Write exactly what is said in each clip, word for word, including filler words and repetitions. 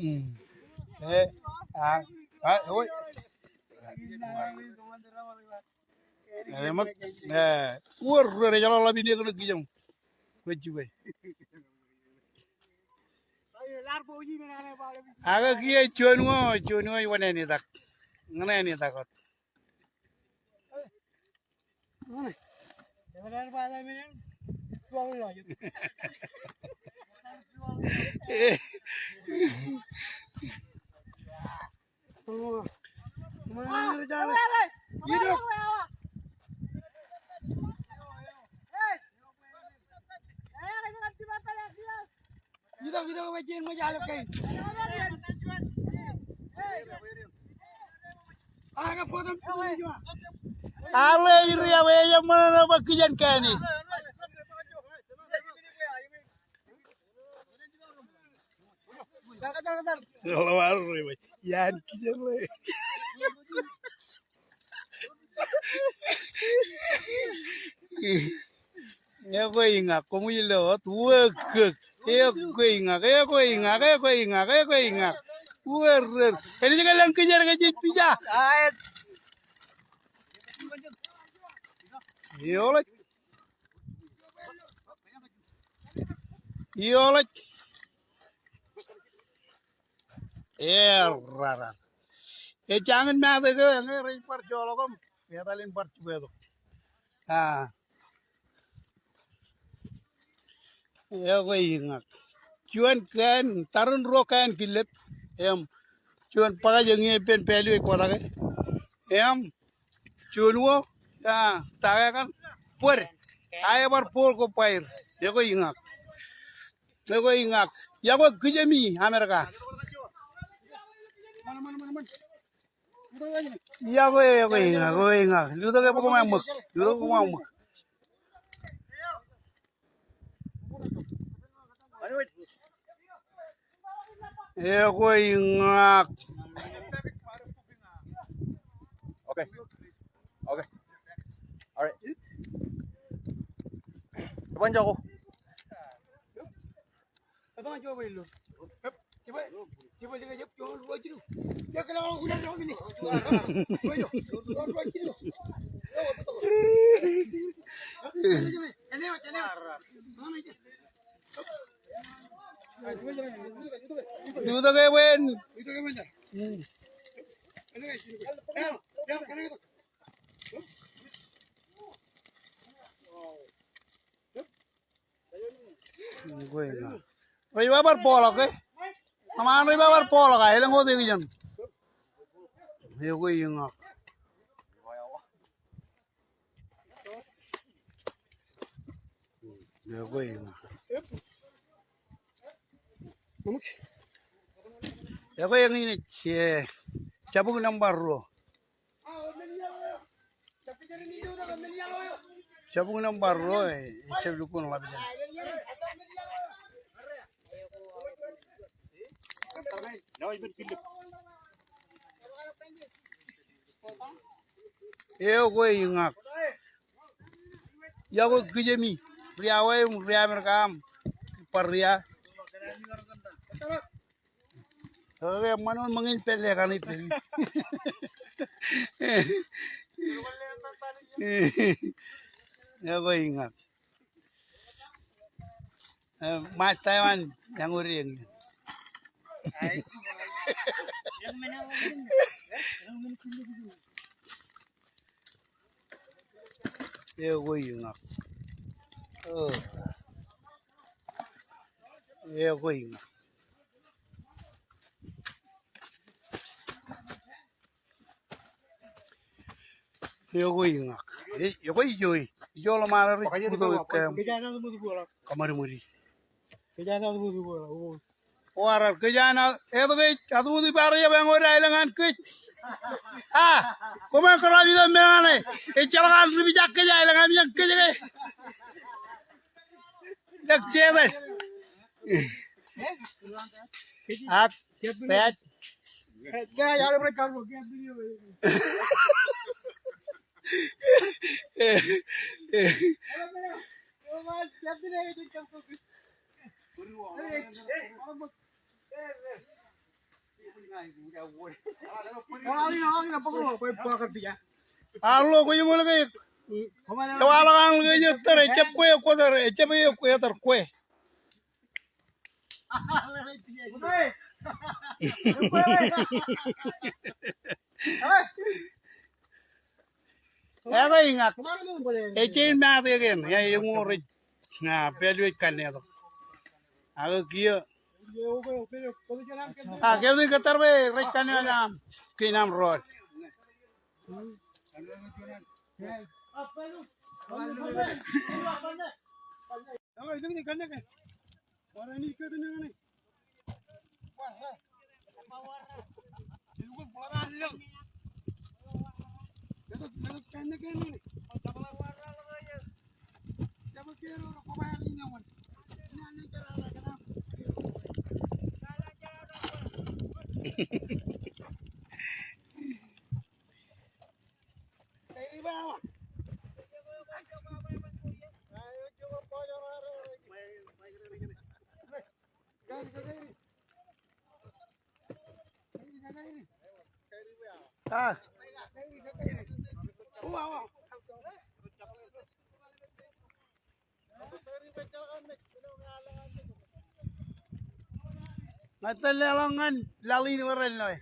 Mm. Eh, ah, ah, oi. Eh, ṃōk, eh, uor, uor, ejjeḷọk ḷap in ekōṇōk kijeṃ. Kwōj jibe. Ak kiiō juon ko, juon ko ej wōṇāān itak. Ñan āān itak wōt. Arro ej riab, ej ṃōṇōṇō bwe kijen kāāne. Ḷōṃaro rej ba iaan kijen ḷe. Ekwe iñak, koṃij lo wōt, wōt kōk. Ekwe iñak, ekwe iñak, ekwe iñak, ekwe iñak. Wōr, wōr. Enaaj ke lōñ kijer ke jej pija. Eoḷōj. Eoḷōj. Errarrar. Ej jañin maat eo ke, eñe rej bar joḷọk im etal in bar jipetok. Ah. Ekwe iñak. Juon kāān, tarrin ruo kāān killep. Im juon bōkaj eñin ippān pāāl eo ej kotake. Im juon wōt, ah, ta ke kaṇ, bōd. Aer bar ball ko bwaer. Ekwe iñak. Ekwe iñak. Iọkwe kijemi Amerika. Iọkwe, ekwe iñak, ekwe iñak. Lutōk e bwe koṃ ṃōk. Lutōk e bwe koṃ ṃōk. Ekwe iñak. Okay. Okay. All right. Eban jako. Lutōk e bwe en. Rej ba bar ball ḷọk ke? Eṃṃan rej ba bar ball ḷọk, a elōñ wōt ekijen. Ekwe iñak. Ekwe iñak. Ekwe eñin ej, eh, jabōk nōṃba ruo. Jabōk nōṃba ruo, eh, ejab lukkuun ḷap ijeṇ. Ekwe iñak. Iọkwe kijemi, ria wāween, ria Amerika aṃ, bar ria. Ekwe, eṃṃan wōt ṃōñā in pālle kaṇ ippemi. Ekwe iñak. Eh, ṃaaj Taiwan, eñin eo. Ekwe iñak. Oh. Ekwe iñak. Ekwe iñak. E, ekwe ijo e. Ijo ḷōṃaro rej bōktok ikōṃ. Kōṃadṃōdi. Warar kōj an, etok ej atmoti bar jab eñooj aelōñ an kōj. A, koṃ kōrọọl ito men ṇe. Ejjeḷọk an ri pija kōj aelōñ ami eñ kōj ke. Lek jeted. Ak pād. Arlo kwōj ṃōl ke ewaḷọk an ke ej ettōr, ejab kwe ekwōtōr, ejab kwe ekwōtōr kwe. Ekwe iñak. Ej jañin maat eo kein, eñoul rej, a, pād ilo ej kannetok. Ak kiiō. A, ke eñoul kōttar bwe rej kanne aṃ, kein aṃ rọọl. Ña ij tōl leḷọk ñan laḷ in ilo ren ṇe.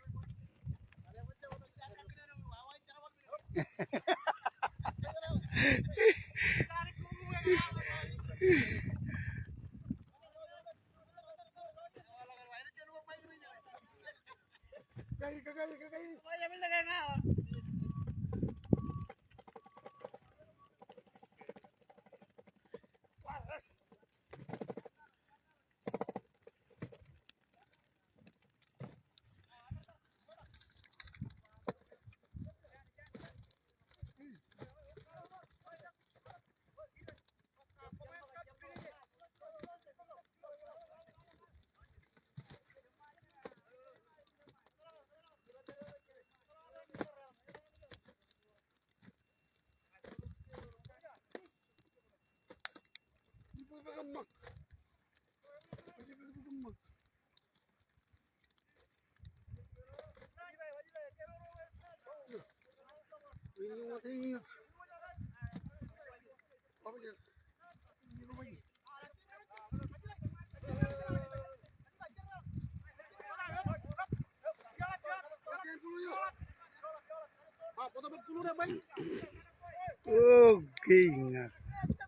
Okay, ña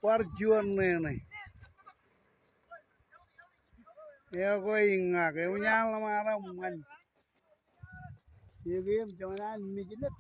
bar juon ṇe ṇe. Ekwe iñak, eṃōj an ḷōṃaro ṃan. Ekwe im joñan an mijnet.